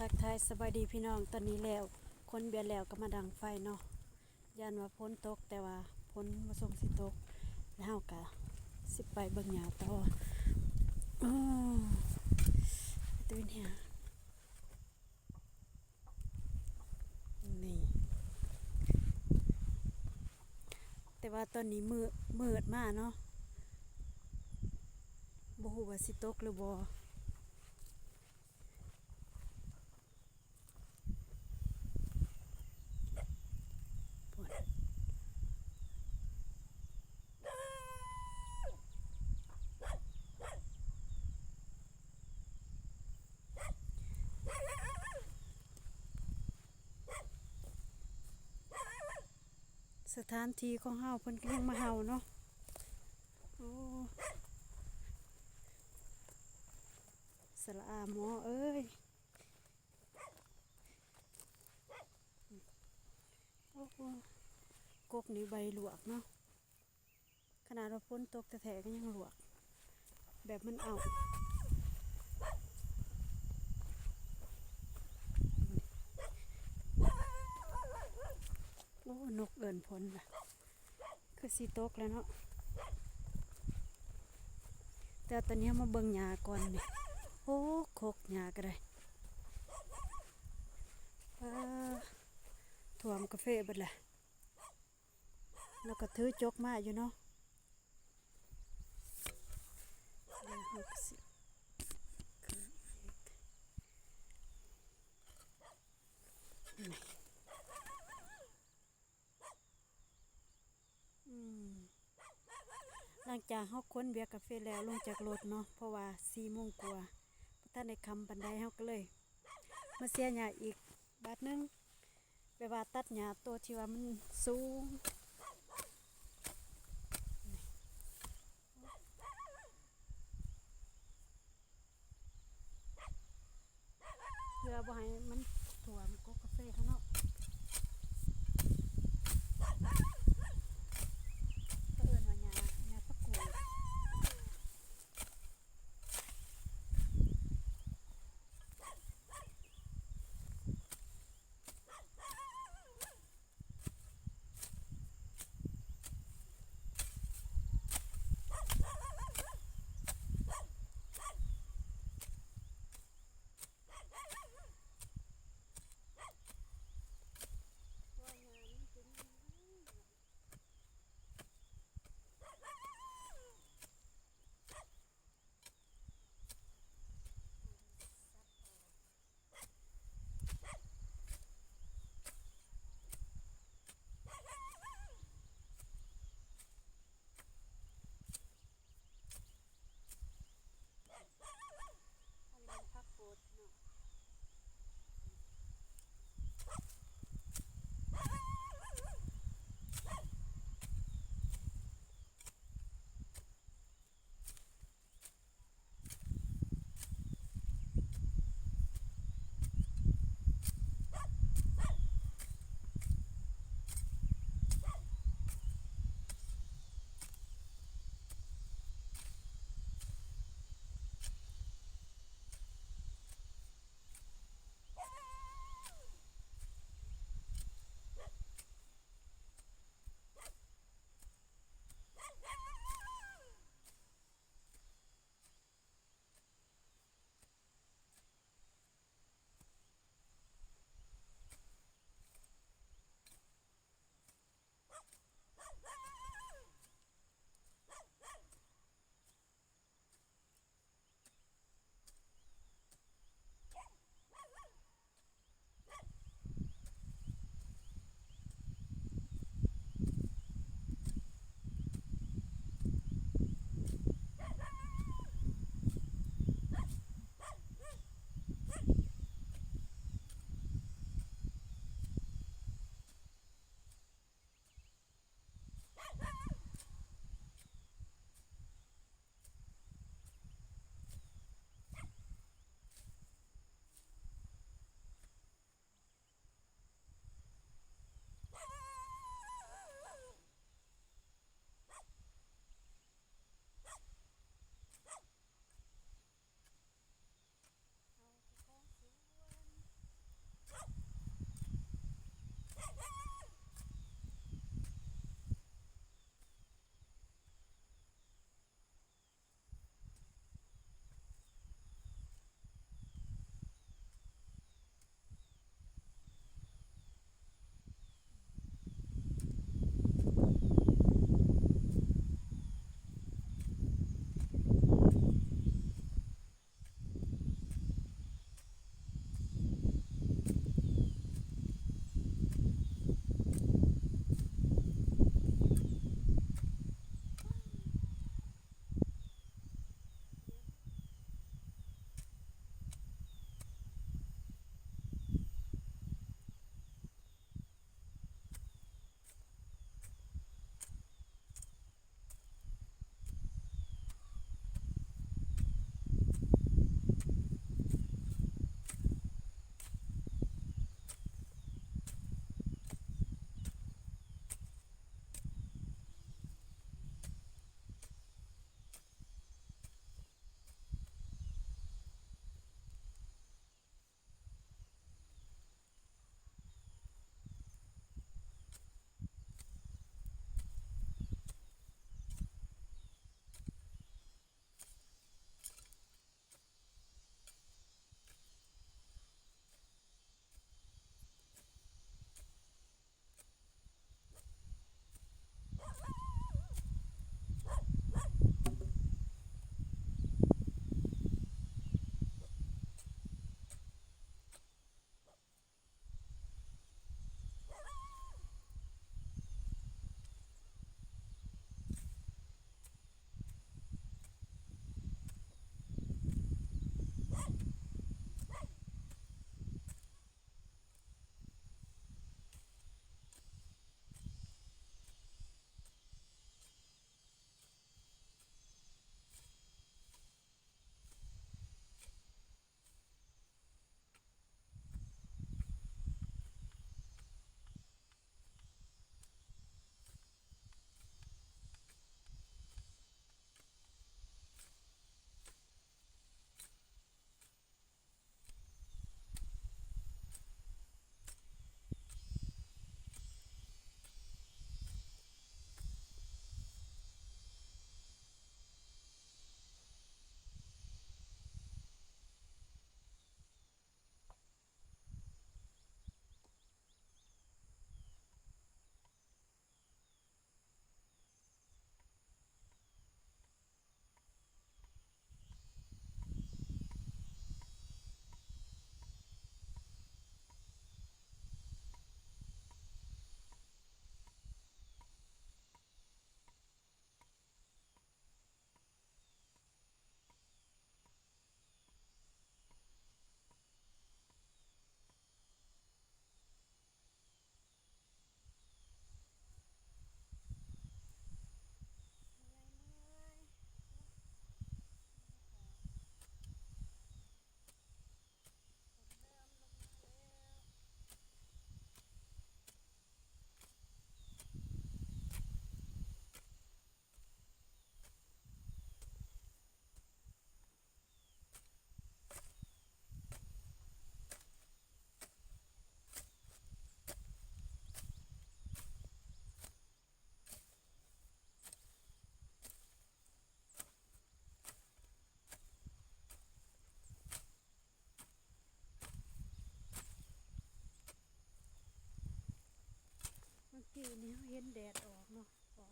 ທັກທາຍສະບາຍດີພີ່ນ້ອງ ຕອນນີ້ແລ້ວ ຂົນເບຍແລ້ວກໍມາດັງໄຟເນາະ ຢ້ານວ່າຝົນຕົກ ແຕ່ວ່າຝົນບໍ່ຊົງຊິຕົກ ແລ້ວເຮົາກະຊິໄປເບິ່ງຫຍ້າຕໍ່. ໂອ້ ຕົວເນີ້ຍ ນີ້ ແຕ່ວ່າຕອນນີ້ມືດ ມືດມາເນາະ ບໍ່ຮູ້ວ່າຊິຕົກຫຼືບໍ່. ສະຖານທີ່ຂອງເຮົາ ເພິ່ນກໍຍັງມາເຫົ່າເນາະ. ໂອ້ ສະຫຼະອາໝໍເອີຍ. ໂອ້ໂຫ ກົກນີ້ໃບລວກເນາະ ຂະໜາດວ່າຝົນຕົກແທ້ໆກໍຍັງລວກ ແບບມັນເອົາ. ໂອ້ ນົກເອີ້ນຝົນລະ ຄືຊິຕົກແລ້ວເນາະ ແຕ່ຕອນນີ້ເຮົາມາເບິ່ງຫຍ້າກ່ອນນີ້. ໂອ້ ຄົກຫຍ້າກໍໄດ້ ປາ ຖ້ວມກາເຟເບິດແຫຼະ ແລ້ວກໍຖືຈົກມາຢູ່ເນາະ. ອືມ ຫຼັງຈາກເຮົາຂົນເບຍກາເຟແລ້ວ ລົງຈາກລົດເນາະ ເພາະວ່າສີ່ໂມງກວ່າ ບໍ່ທັນໄດ້ຄ່ຳປານໃດ ເຮົາກໍເລີຍມາເສຍຫຍ້າອີກບາດໜຶ່ງ ແບບວ່າຕັດຫຍ້າໂຕທີ່ວ່າມັນສູງ ເພື່ອບໍ່ໃຫ້ມັນຖ້ວມກົກກາເຟເຮົາເນາະ. ເຂົາເອີ້ນວ່າຫຍ້າ ຫຍ້າປາກູດ. ໂ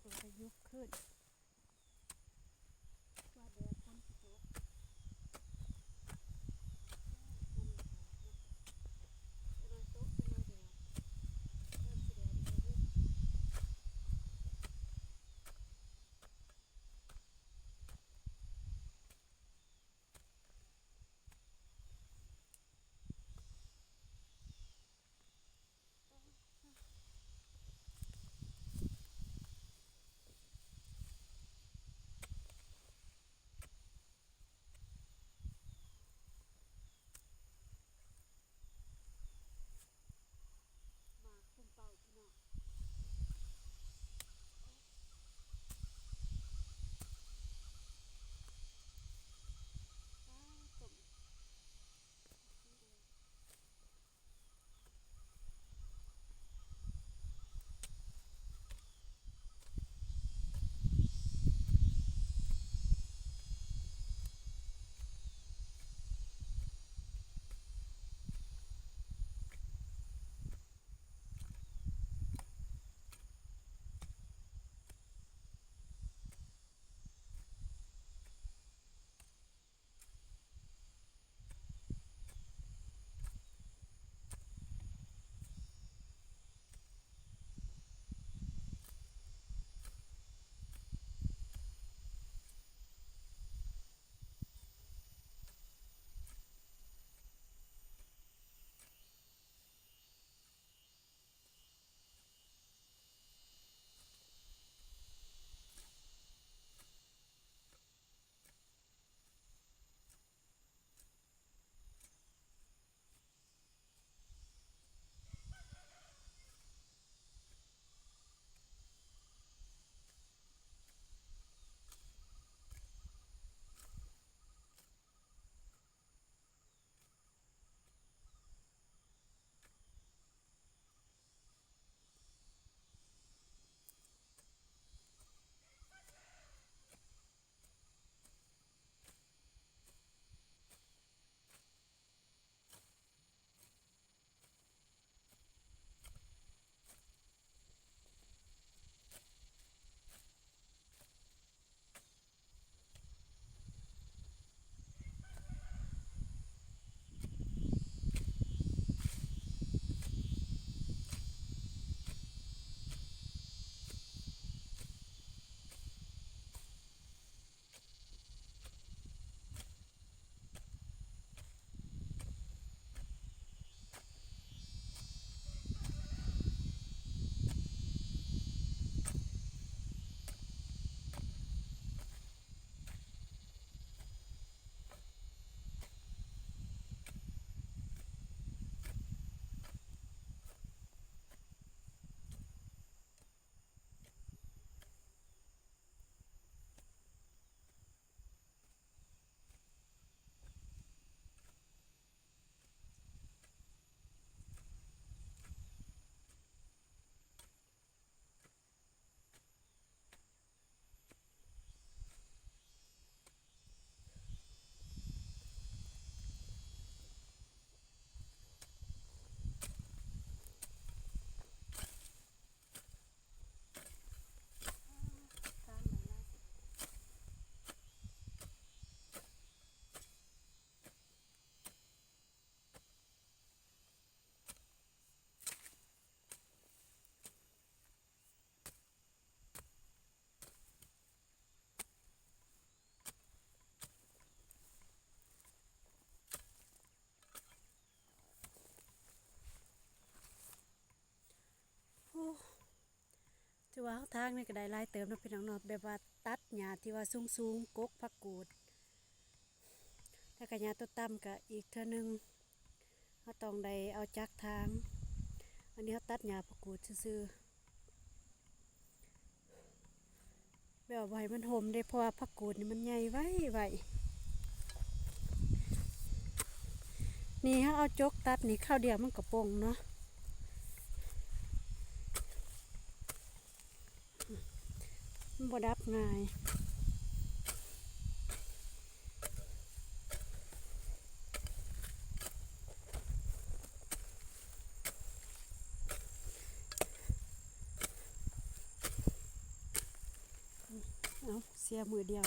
ຕົວຈະຍຸບຂຶ້ນ ວ່າແດດຝົນຊິຕົກ. ໂອ້ ຖືວ່າເຮົາທາງນີ້ກໍໄດ້ຫຼາຍເຕີບເນາະ ພີ່ນ້ອງເນາະ, ແບບວ່າຕັດຫຍ້າທີ່ວ່າສູງໆ ກົກຜັກກູດ ແລ້ວກໍຫຍ້າຕົວຕ່ຳກໍອີກເທື່ອໜຶ່ງ ເຮົາຕ້ອງໄດ້ເອົາຈັກຖາງ. ອັນນີ້ເຮົາຕັດຫຍ້າຜັກກູດຊື່ໆ. ແບບວ່າບໍ່ໃຫ້ມັນຮົ່ມເດ້ ເພາະວ່າຜັກກູດນີ້ມັນໃຫຍ່ໄວໆ. ນີ້ເຮົາເອົາຈົກຕັດນີ້ຄາວດຽວມັນກໍປົ່ງເນາະ, ມັນບໍ່ດັບງ່າຍ. ໂ เสียมื้อเดียว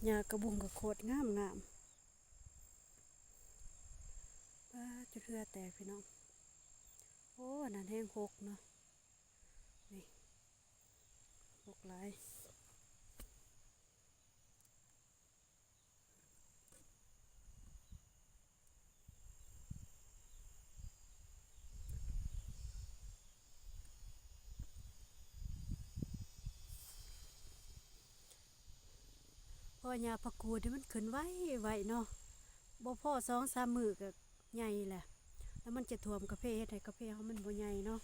หญ้ากระบุงก็โคตรงามๆ ป๊าด จนเฮือแตกพี่น้อง โอ้ อันนั้นแฮงหกเนาะ นี่ หกหลาย เพราะว่าหญ้าผักกูดนี่มันขึ้นไวๆเนาะ บ่พอสองสามมื้อก็ใหญ่แหละ แล้วมันจะท่วมกาแฟ เฮ็ดให้กาแฟเฮามันบ่ใหญ่เนาะ